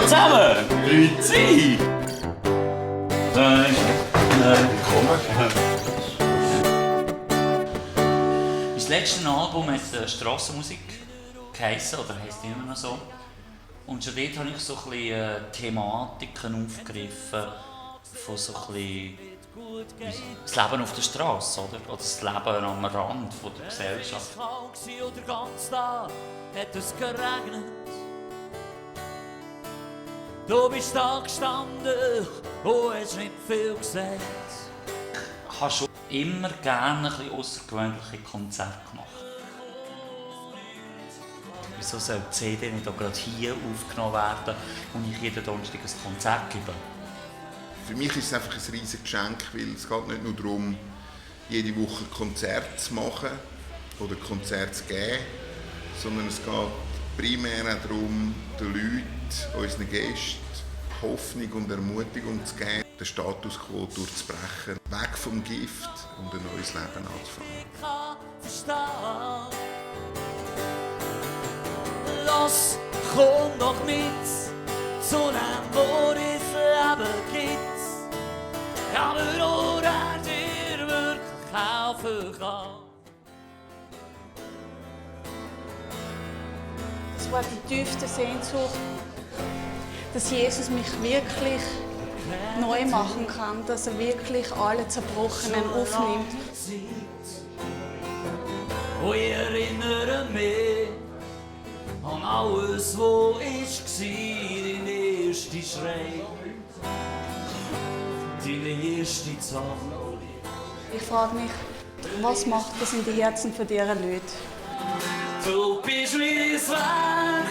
Hallo zusammen! Grüezi! Willkommen! Mein letztes Album hat Strassenmusik geheissen, oder heisst immer noch so. Und schon dort habe ich so ein bisschen Thematiken aufgegriffen, von so ein bisschen das Leben auf der Straße, oder das Leben am Rand von der Gesellschaft. Es war kalt und den ganzen Tag hat es geregnet. Du bist da gestanden und hast nicht viel gesagt. Ich habe schon immer gerne ein bisschen außergewöhnliche Konzerte gemacht. Wieso soll die CD nicht auch gerade hier aufgenommen werden und ich jeden Donnerstag ein Konzert gebe? Für mich ist es einfach ein riesiges Geschenk, weil es geht nicht nur darum, jede Woche ein Konzert zu machen oder Konzerte zu geben, sondern es geht primär auch darum, den Leuten, unseren Gästen, Hoffnung und Ermutigung zu geben, den Status quo durchzubrechen, weg vom Gift und ein neues Leben anzufangen. Ich kann verstehen. Los, komm doch mit zu dem, wo es Leben gibt. Aber nur er dir wirklich helfen kann. Das war die tiefste Sehnsucht, dass Jesus mich wirklich neu machen kann, dass er wirklich alle Zerbrochenen aufnimmt. Und ich erinnere mich an alles, was war, dein erster Schrei, deine erste Zahl. Ich frage mich, was macht das in den Herzen von diesen Leuten? Du bist mein Werk,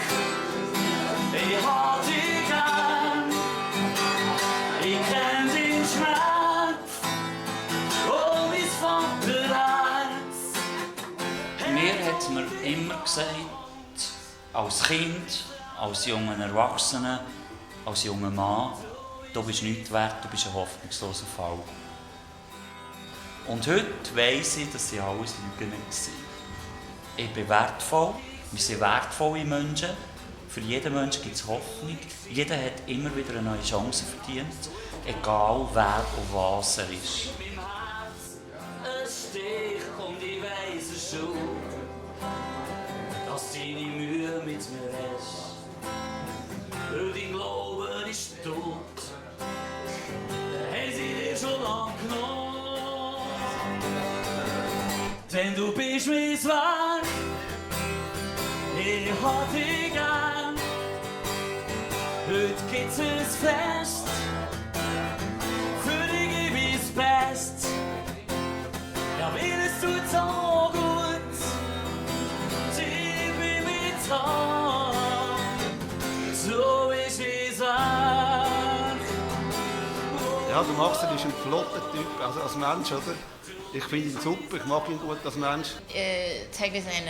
ich hab dich gern, ich kenn deinen Schmerz, oh mein Vaterherz. Mir hat man immer gesagt, als Kind, als junger Erwachsener, als junger Mann, du bist nichts wert, du bist ein hoffnungsloser Fall. Und heute weiss ich, dass sie alles Lügen waren. Ich bin wertvoll, wir sind wertvolle Menschen. Für jeden Menschen gibt es Hoffnung. Jeder hat immer wieder eine neue Chance verdient, egal wer und was er ist. In meinem Herz ein Stich und ich weiss es schon, dass du deine Mühe mit mir hast. Weil dein Glaube ist tot, haben sie dir schon lang genommen. Denn du bist mein Werk, ich hab dich gern. Heute gibt's ein Fest, für dich geb ich's Best. Ja, weil es tut so gut, ich bin mit da, so ist mein Werk. Ja, der Marcel ist ein flotter Typ, also als Mensch, oder? Ich finde ihn super, ich mag ihn gut als Mensch. Zeigt sein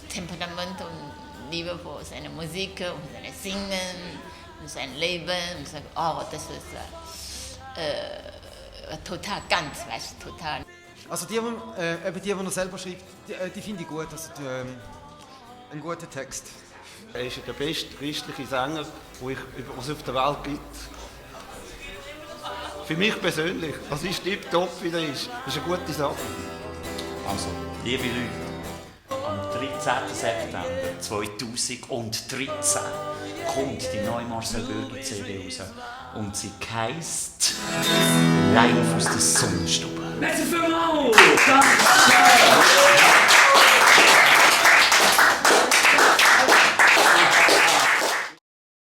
Temperament und Liebe für seine Musik und seine Singen und sein Leben. Und sagt, oh, das ist total ganz, weißt du, total. Also die er selber schreibt, die finde ich gut. Also ein guter Text. Er ist der beste christliche Sänger, den es auf der Welt gibt. Für mich persönlich, das ist tipptopp, wie er ist. Das ist eine gute Sache. Also, liebe Leute, am 13. September 2013 kommt die neue Marcel Bürgi CD raus. Und sie heisst «Live aus der Sonnenstube». Merci vielmals! Danke!